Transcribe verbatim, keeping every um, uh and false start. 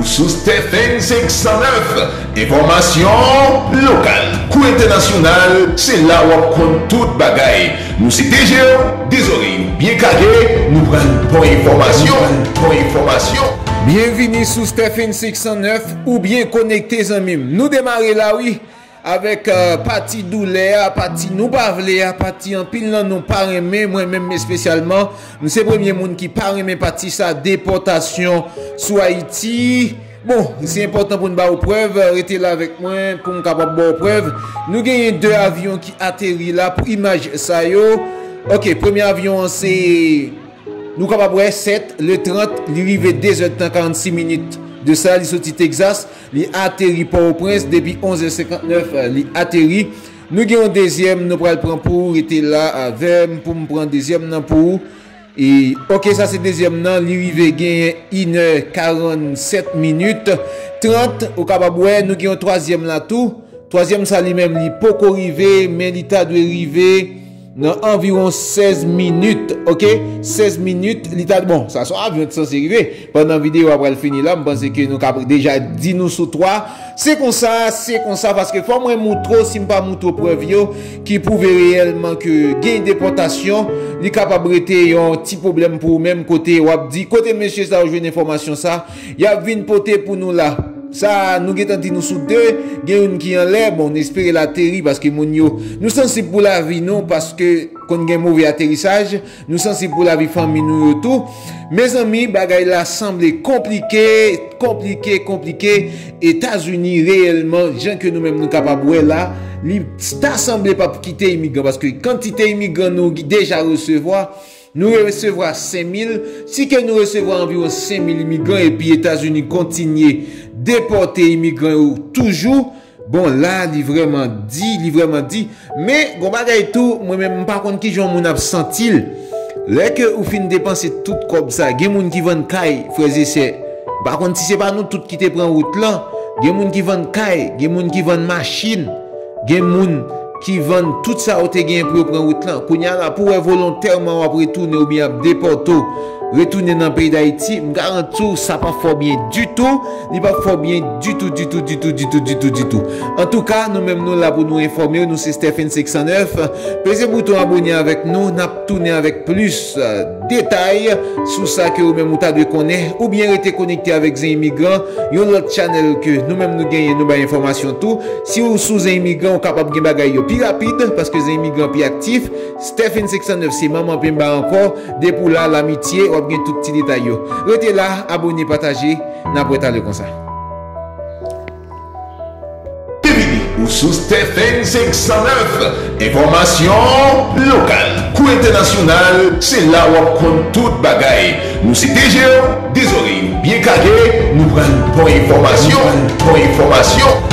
Sou Stephen senk san nèf, enfòmasyon lokal kou entènasyonal, se la w ap konn tout bagay. Nou se T G O, de zòrèy ou byen kage, nou pral ba w enfòmasyon, nou pral ba w enfòmasyon. Byenvini sou Stephen senk san nèf, ou byen konekte zanmi m. Nou demare la wi, avèk euh, pati doulè a, pati nou pa vle a, pati anpil nan nou pa renmen, mwen menm espesyalman. M se premye moun ki pa renmen pati sa, depòtasyon sou Ayiti. Bon, se enpòtan pou n ba w prèv, rete la avèk mwen pou m kapab ba w prèv. Nou genyen de avyon ki ateri la pou imaj sa yo. Ok, premye avyon an se, nou kapab wè, sèt, le trant, li rive de zè tan karannsis minit de sa, li soti Texas, li ateri Pòtoprens depi onz è senkantnèf, li ateri. Nou gen yon dezyèm, nou pral pran pou ou, rete la avè m pou m pran dezyèm nan pou ou. E, ok, sa se dezyèm nan, li rive genyen inè karannsèt minit trant, ou kapab wè, nou gen yon twazyèm la tou. Twazyèm sa li menm, li poko rive, men li ta dwe rive nan anviwon sèz minit, ok? Sèz minit, li ta, bon, sa se yon avyon ki sanse rive. Pandan videyo a pral fini la, m panse ke nou ka deja di nou sou twa. Se konsa, se konsa, paske fò mwen moutre w, si m pa moutre w prèv yo, ki pwouve reyèlman ke gen depòtasyon, li kapab rete yon ti pwoblèm pou ou menm, kote w ap di, kote mesye sa yo jwenn enfòmasyon sa, y ap vin pote pou nou la. Sa, nou gentan di nou sou de, gen youn ki anlè, bon, n espere l ateri, paske moun yo, nou sansib pou lavi nou, paske konn gen move aterisaj, nou sansib pou lavi fanmi nou yo tou. Mezanmi, bagay la sanble konplike, konplike, konplike. Etazini, reyèlman, jan ke nou menm nou kapab wè la, li ta sanble p ap kite imigran, paske kantite imigran nou deja resevwa, nou resevwa senk mil, si ke nou resevwa anviwon senk mil imigran, epi Etazini kontinye depòte imigran yo toujou, bon, la, li vrèman di, li vrèman di. Men, gon bagay tou, mwen menm, m pa konn kijan yon moun ap santi l. Lè ke ou fin depanse tout kòb sa, gen moun ki vann kay, frè e sè. M pa konn si se pa nou tout ki te pran wout lan. Gen moun ki vann kay, gen moun ki vann machin, gen moun ki vann tout sa yo te genyen pou yo pran wout lan. Kounye a la, pou w wè volontèman w ap retounen oubyen y ap depòte w, retounen nan peyi Dayiti, m garanti w, sa p ap fè w byen ditou, li p ap fè w byen ditou, ditou, ditou, ditou, ditou, ditou. Antouka, nou menm nou la pou nou enfòme w, nou se Stephen senk san nèf. Peze bouton abòne avèk nou, n ap tounen avèk plis, euh, detay sou sa ke ou menm ou ta dwe konnen, oubyen rete konekte avèk Zen Imigran, yon lòt chanèl ke nou menm nou genyen, nou bay enfòmasyon tou. Si ou sou Zen Imigran, ou kapab gen bagay yo pi rapid, paske Zen Imigran pi aktif. Stephen senk san nèf se manman penba ankò. Depi w la, lamitye, w ap gen tout ti detay yo. Rete la, abòne, pataje, n ap wè talè konsa. Byenvini, ou sou Stephen senk san nèf, enfòmasyon lokal kou entènasyonal, se la w ap konn tout bagay. Nou se T G O, de zòrèy ou byen kage, nou pral ba w enfòmasyon, nou pral ba w enfòmasyon.